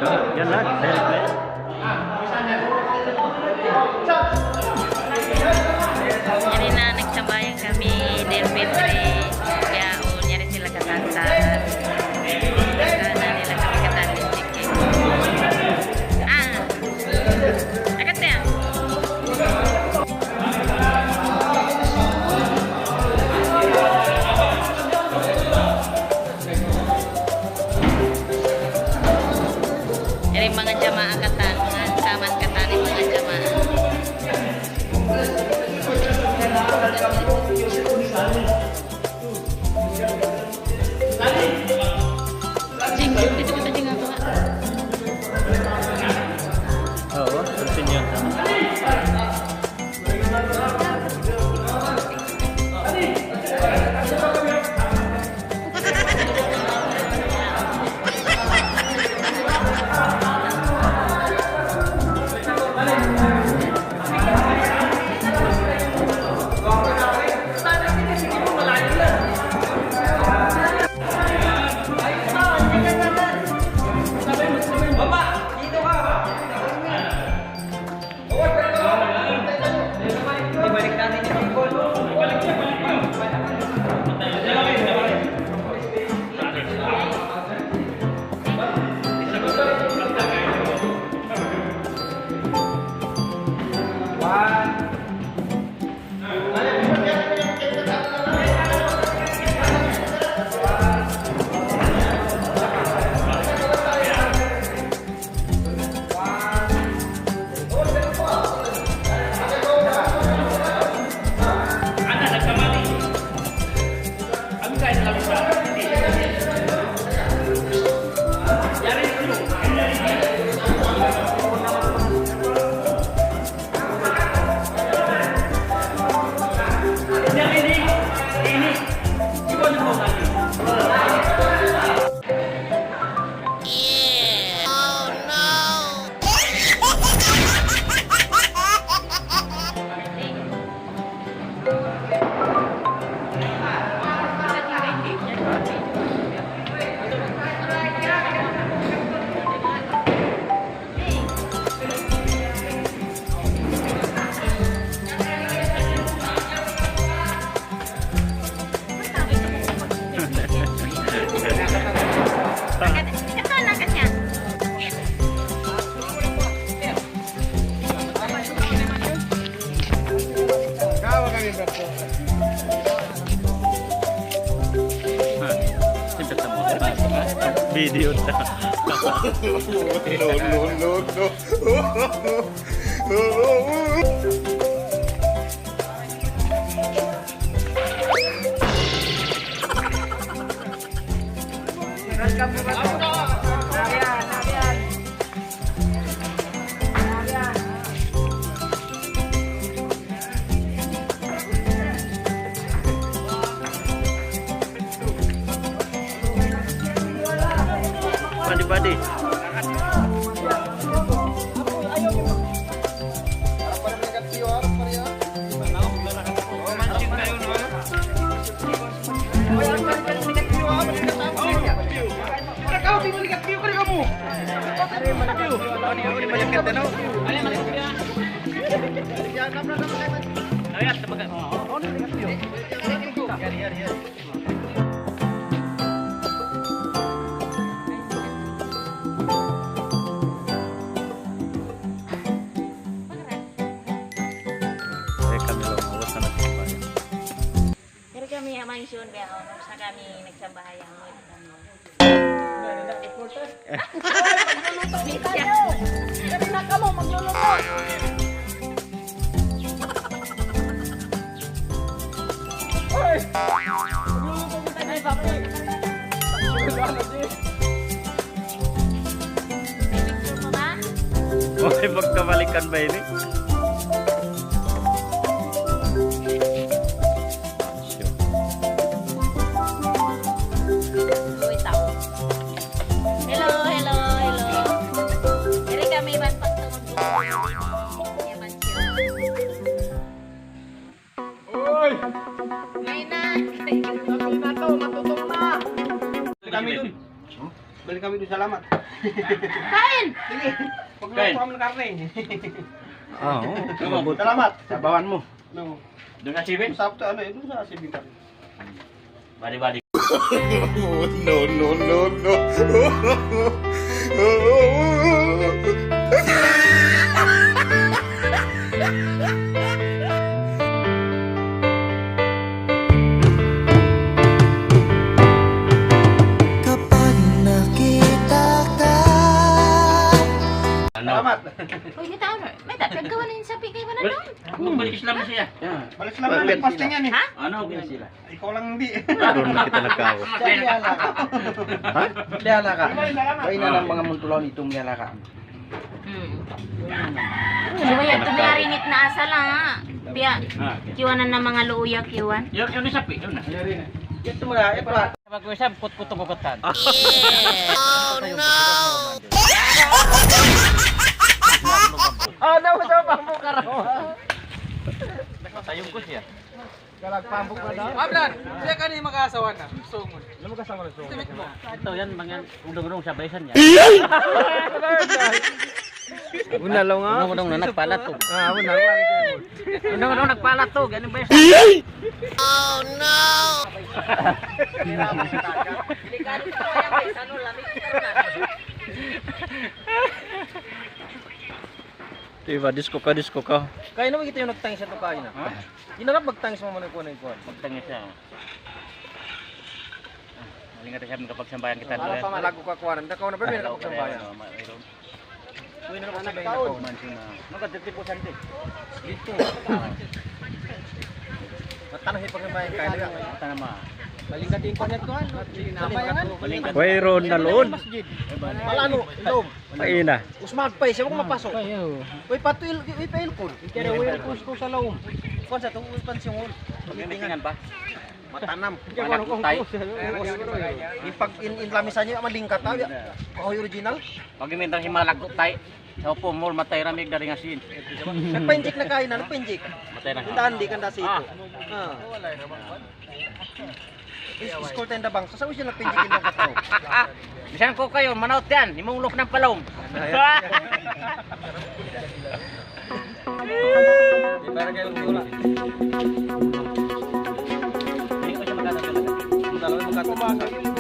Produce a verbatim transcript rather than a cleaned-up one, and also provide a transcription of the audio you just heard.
Yan na, direct na yan. Yari na, nagsambahayang kami, dormitory, bihaun, yari sila katan. Saka na nila kami katan, chicken. Ah, agad na yan. Yari manga jamaa katan, manga taman katan, manga jamaa. Jing, jing, dito kita, jing, ako nga. Oo, continue na. Video ta. No, no, no, no. Padi-padi. Eh, kami lang, awas na natin tayo. Pero kami ha mansyon, biya' ako, sa kami nagsambahayang. Magluluto tayo. Kanina ka mo, magluluto. Hoy! Magluluto kita ni Papi. Picture mo ba? Okay, magkabalikan ba ini? Uy, tao. Hello, hello, hello. Diri kami man pagtungod. Yaman siya. Uy! May na. Sabi na to, matutok na. Kami dun. Balik kami dun, salamat. Kain! Sige. Kain. Pagluto kami ng karne. Ah, oo. Salamat. Sabawan mu. No. Doon na sibin? Sa, ano, eh, doon sa sibin kami. Bali-bali. No, no, no, no. Kapag nakita ka. Ano? Salamat. Uy, may tao na. May tao, pagkawa na yung sapi kay Manang. Well, doon. Magbalik Islam na siya. Balik Islam na, nagpasting yan eh. Ha? Ano, okay na sila. Ikaw lang hindi. Doon na kita nagkawa. Ha? Liyala ka. Kaya na lang mga muntulaw nitong liyala ka. Hmm. Siya, tumiyarinit na asal, ha? Piya, kiwanan na mga luya, kiwan. Yun, yun, isa pi, yun na. Ito mo na, ito na. Mag-usap, kut-kut ang kukatan. Ah, daw sa pamukaraw. Sayong ko siya. Ablan, siya ka ni mag-asawa na. Sungun. Ano mag-asawa na sungun? Timit mo. Ito yan, mga udong-udong sa baisan niya. Una lang nga. Udong-udong na nagpalatog. Ah, una lang. Udong-udong nagpalatog. Ano ba yun? Oh, no! Delikado sa kaya, may sanol, lamig. Diba, disco ka, disco ka. Kaya naman kita yung nagtangis sa tukain, ah. Ha? Hinarap magtangis mo muna kuha na ikuha. Magtangis siya. Malingat siya, magkapagsambayan kita. Wala pa malago ka kuha. Hindi ka na ba may nakapagsambayan? Ano, ma-, mayroon. Uy, na ako sa bayan ako. Mansing na. Nagkadati po, Santi. Dito. Matanaw yung pagsambayan kayo. Matanaw ma. Malingkat yung kuha niya, kuha. Malingkat. Wayruun na loon. Masjid. Malano, loob. Ay, na. Usmag pa siya, kung mapasok. Ay, oo. Uy, patuil, uy, pailkon. Kaya uy, kus ko sa loob. Kuwan sa to, uy, pansiyong. Pagmitingan ba? Matanam. Kaya wala ko tayo. Ipag in, in lamisan niya, malingkat tayo. Kahoy original. Pag minta himalag ko tayo. Sa upo, mall, matay, ramig, daring asin. Nagpa-inject na kayo na, nagpa-inject. Matay na. Hindi, hindi ka na sa ito. Ah. Is-, iskul tayo na bang. Sa usin nagpa-inject yung katao. Bisan ko kayo, manaw yan. Himulok ng palong. Di ba, kaya wala? Hindi ko siya magkano talaga. Ang dalawa magkano?